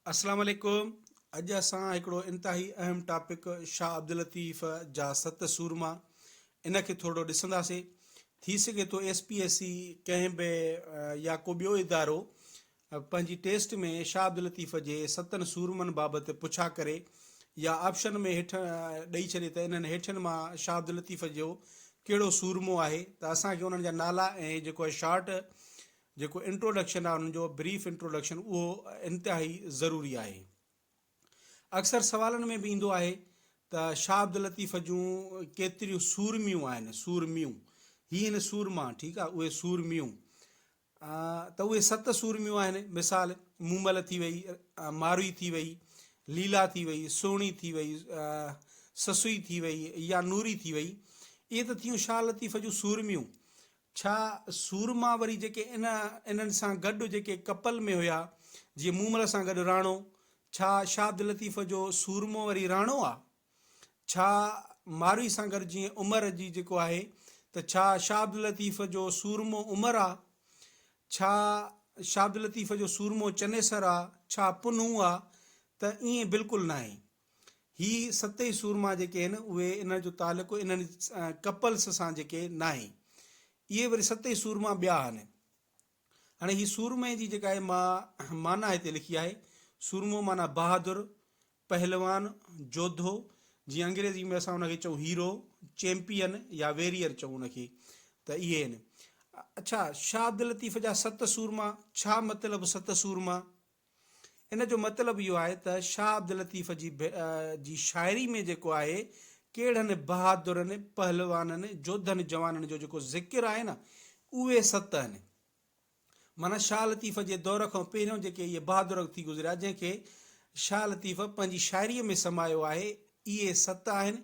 اسلام عليڪم اڄ اسان هڪڙو انتهائي اهم ٽاپڪ شاهه عبداللطيف جا ست سورما ان کي ٿورڙو ڏسنداسي ٿي سگهي ٿو ايس پي ايس سي ڪنهن به يا ڪو ٻيو ادارو پنهنجي ٽيسٽ ۾ شاهه عبداللطيف جي ستن سورمن بابت پڇا ڪري يا آپشن ۾ هيٺ ڏئي ڇڏي ته انهن هيٺين مان شاهه عبداللطيف جو ڪهڙو سورمو آهي ته اسان کي انهن جا نالا ۽ جيڪو شارٽ جيڪو انٽروڊڪشن آهي انهن جو بريف انٽروڊڪشن اهو انتهائي ضروري آهي. اڪثر سوالن ۾ به ايندو آهي ته شاهه عبداللطيف جون ڪيتريون سورميون آهن، سورميون هي هن سورما ٺيڪ آهي اهي سورميون ته اهي ست سورميون آهن مثال مومل ٿي وئي، ماروي ٿي وئي، ليلا ٿي وئي، سهڻي ٿي وئي، سسئي ٿي وئي يا نوري ٿي وئي اهي ته ٿيون شاهه لطيف جون سورميون ڇا سورما وري جيڪي ان انهن سان گڏ جيڪي ڪپل ۾ هيا جيئن مومل سان گڏ راڻو، ڇا شاهه عبداللطيف جو سورمو وري راڻو آ؟ ڇا ماروي سان گڏ جيئن عمر جي جيڪو آهي ته ڇا شاهه عبداللطيف جو سورمو عمر آ؟ ڇا شاهه عبداللطيف جو سورمو چنيسر آ؟ ڇا پنهون آ؟ ته ائين بلڪل ناهي. هي ستئي سورما جيڪي آهن اهي انهن جو تعلق انهن ڪپلس سان جيڪي ناهي. اهي وري ستئي سورما ٻيا آهن. هاڻي هي سورمي جي جيڪا آهي مان معنيٰ هتي لکي آهي. سورمو معنيٰ بهادر، پهلوان، جوڌو، جيئن انگريزي ۾ اسان ان کي چئون هيرو، چيمپيئن يا ويريئر چئون ان کي ته اهي آهن. اڇا شاهه عبداللطيف جا ست سورما، ڇا مطلب ست سورما؟ ان جو مطلب اهو آهي ته شاهه عبداللطيف جي جي شاعري ۾ جيڪو آهي ڪهڙن بهادرن، پهلوانن، جوڌن جوانن جو جيڪو ذڪر آهي نه اهي ست آهن. معنيٰ شاهه لطيف جي دور کان پهريون جيڪي اهي بهادر ٿي گذريا جنهن کي شاهه لطيف پنهنجي شاعري ۾ سمايو آهي اهي ست آهن.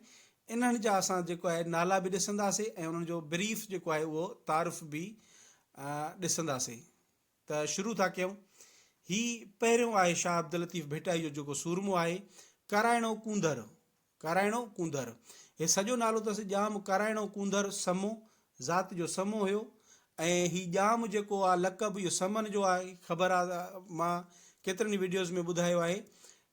انهن جا اسان جيڪو آهي نالا به ڏسنداسين ۽ انهن جو بريف جيڪو آهي اهو تعارف به ڏسنداسين. ته شروع ٿا ڪيون. هي پهريون آهي شاهه عبداللطيف ڀٽائي جو جيڪو سورمو آهي، ڪارائڻو ڪونڌر، ڪارائڻو ڪونڌر. هي سڄو نالو اٿس ڄام ڪارائڻو ڪونڌر سمو، ذات جو سمو هيو ۽ هي ڄام جيڪو آ لقب اهو سمن جو آهي، خبر آ مان ڪيترن ئي وڊيوز ۾ ٻڌايو آهي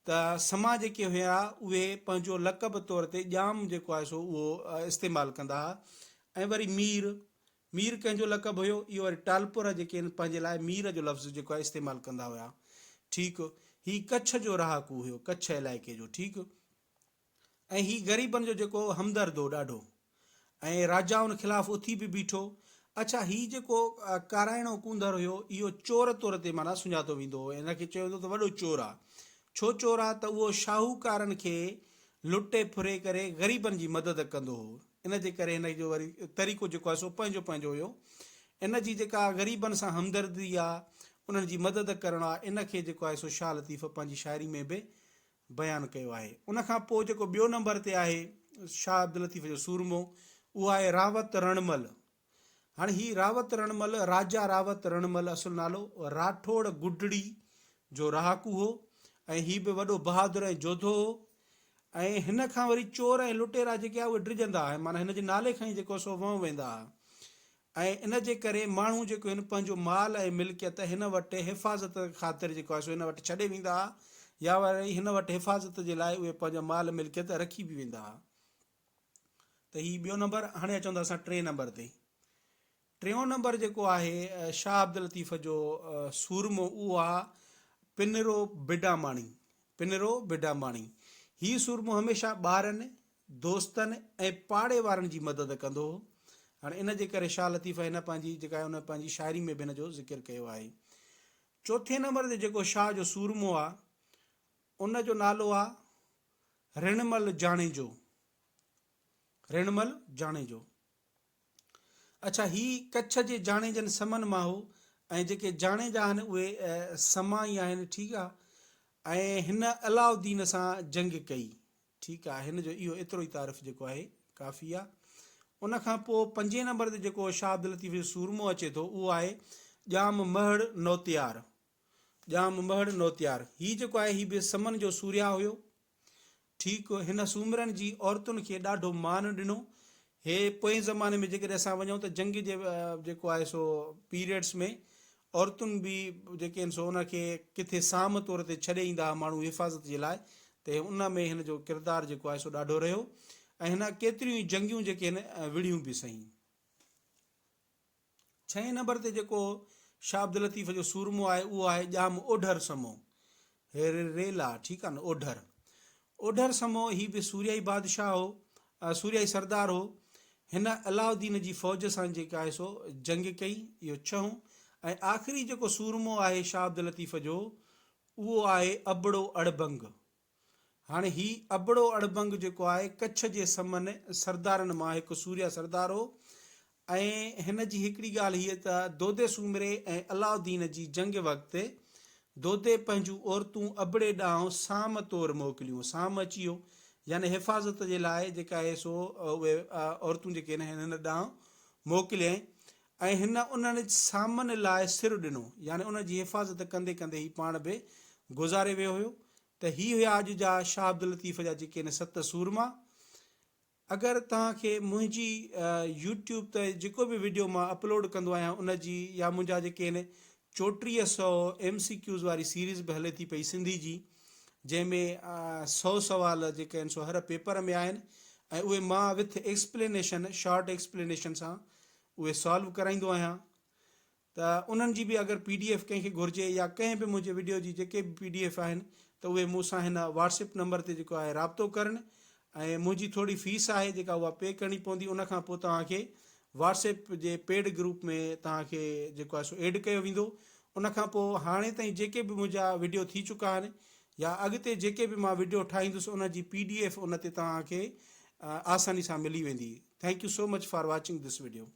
ته سما جيڪي هيا اهي پنهنجو لقب طور تي ڄام جيڪو آهي سو اهو استعمال ڪندا ها ۽ وري مير مير ڪنهن جو لقب هيو؟ اهو وري ٽالپر جيڪي آهن پنهنجي لاء مير جو لفظ جيڪو آهي استعمال ڪندا هيا. ٺيڪ. هي ڪڇ جو رهاڪو هيو، ڪڇ علائقي جو. ٺيڪ. ۽ هي غريبن جو جيڪو همدرد هو ڏاڍو. ۽ راجائن خلاف اٿي به بيٺو. اڇا هي جيڪو ڪارائڻو ڪونڌر هيو اهو چور طور تي معنيٰ سڃاتو ويندو هو. هن کي چيو ويندو ته وڏو چور آ. ڇو چور آ ته اهو شاهوڪارن کي لٽي ڦري ڪري غريبن جي مدد ڪندو هو. ان جي ڪري هن جو وري طريقو جيڪو آهي سو پنهنجو پنهنجو هيو. ان جي جيڪا غريبن سان همدردي آ، انهن جي مدد ڪرڻ آ، ان کي جيڪو آهي سو شاهه لطيف پنهنجي شاعري ۾ به بيان ڪيو آهي. ان کان پوء جيڪو ٻيو نمبر تي آهي شاهه عبداللطيف جو سورمو اهو آهي راوت رڻمل. هاڻي هي راوت رڻمل، راجا راوت رڻمل اصل نالو، راٺوڙ گڊڙي جو رهاڪو هو ۽ هي به وڏو بهادر ۽ جوڌو هو ۽ هن کان وري چور ۽ لٽيرا جيڪي هئا اهي ڊڄندا هئا معنيٰ هن جي نالي کان ئي جيڪو سو وئون ويندا هئا ۽ ان جي ڪري ماڻهو جيڪو هن پنهنجو مال ۽ ملڪيت هن وٽ حفاظت خاطر جيڪو آهي سو هن وٽ ڇڏي ويندا هئا يا وري هن وٽ حفاظت جي لاء اهي پنهنجا مال ملڪيت رکي به ويندا هئا. ته هي ٻيو نمبر هاڻي اچون ٿا اسان ٽئين نمبر تي. ٽيون نمبر جيڪو آهي شاهه عبداللطيف جو سورمو اهو آ پنرو بڊاماڻي، پنرو بڊاماڻي. هي سورمو هميشه ٻارن، دوستن ۽ پاڙي وارن جي مدد ڪندو هو. هاڻي ان جي ڪري شاهه لطيف هن پنهنجي جيڪا آهي ان پنهنجي شاعري ۾ به هن جو ذڪر ڪيو آهي. چوٿين نمبر تي جيڪو شاهه جو سورمو آ ان جو نالو آ رڻمل جاڻيجو، رڻمل جاڻيجو. اڇا هي ڪڇ جي جاڻيجن سمن مان هو ۽ جيڪي جاڻيجا آهن اهي سما ئي آهن ٺيڪ آ ۽ هن علاء الدين سان جنگ ڪئي ٺيڪ آ هن جو اهو ايترو ئي تعارف جيڪو آهي ڪافي آ. ان کان پوء پنجين نمبر تي جيڪو شاهه عبداللطيف جو سورمو اچي ٿو اهو آهي ڄام مهڙ نوتيار. ڄام مهڙ نوتيار، هي جيڪو آهي هي به سمن جو سورهيا هيو. ٺيڪ هن سومرن جي عورتن کي ڏاڍو مان ڏنو. هي پوئين زماني ۾ جيڪڏهن اسان وڃون ته جنگ جي جيڪو آهي سو پيريڊس ۾ عورتن به جيڪي آهن سو ان کي ڪٿي سام طور تي ڇڏي ايندا هئا ماڻهو حفاظت جي لاء ته ان ۾ هن جو ڪردار جيڪو آهي سو ڏاڍو رهيو ۽ هن ڪيتريون ئي جنگيون جيڪي آهن وڙهيون به سهي. ڇهين نمبر تي جيڪو شاهه عبداللطيف جو سورمو آهي اهو آهي ڄام اوڍر سمو. هي ريلا ٺيڪ آهي نه اوڍر. اوڍر سمو هي به سوريائي بادشاهه هو، سوريائي سردار هو. هن علاؤالدين جي فوج سان جيڪا آهي سو جنگ ڪئي. اهو ڇهون ۽ آخري جيڪو سورمو آهي شاهه عبداللطيف جو اهو آهي ابڙو اڙٻنگ. هاڻي هي ابڙو اڙٻنگ جيڪو آهي ڪڇ جي سمن سردارن مان هڪ سوريا سردار هو ۽ هن جي هڪڙي ڳالهه هيء ته دودي سومري ۽ علاؤالدين جي جنگ وقت دودي پنهنجون عورتون ابڙي ڏانهن سام طور موڪليون، سام اچي ويو يعني حفاظت جي لاء جيڪا آهي سو اهي عورتون جيڪي آهن هن ڏانهن موڪليائين ۽ هن انهن سامن لاء سر ڏنو يعني انهن جي حفاظت ڪندي ڪندي هي پاڻ به گذاري ويو هيو. ته هي هيا اڄ جا شاهه عبداللطيف جا جيڪي آهن ست سورما. اگر توهان کي منهنجي يوٽيوب تي جيڪو به وڊيو مان اپلوڊ ڪندو آهيان ان جي يا منهنجا جيڪي آهن 3400 ايم سي ڪيوز واري سيريز به هلي ٿي پئي سنڌي جي جنهن ۾ 100 سوال جيڪي آهن سو هر پيپر ۾ آهن ۽ اهي مان وٿ ايڪسپلينيشن شارٽ ايڪسپلينيشن سان اهي سالو ڪرائيندو آهيان ته انهن جي به اگر پي ڊي ايف ڪنهن کي گهرجي يا ڪنهن به منهنجي وڊيو جي جيڪي به پي ڊي ايف آهن ته اهي مون سان هن واٽس ايپ نمبر تي جيڪو آهي رابطو ڪرن ۽ منهنجي ٿوري فيس آهي جيڪا اها پي ڪرڻي پوندي ان کان پوء توهان کي واٽس ايپ جي پيڊ گروپ ۾ توهان کي جيڪو آهي سو ايڊ ڪيو ويندو ان کان پوء هاڻي تائين جيڪي به منهنجا وڊيو ٿي چڪا آهن يا اڳتي جيڪي به مان وڊيو ٺاهيندس ان جي پي ڊي ايف ان تي توهان کي آساني سان ملي ويندي thank you so much for watching this video.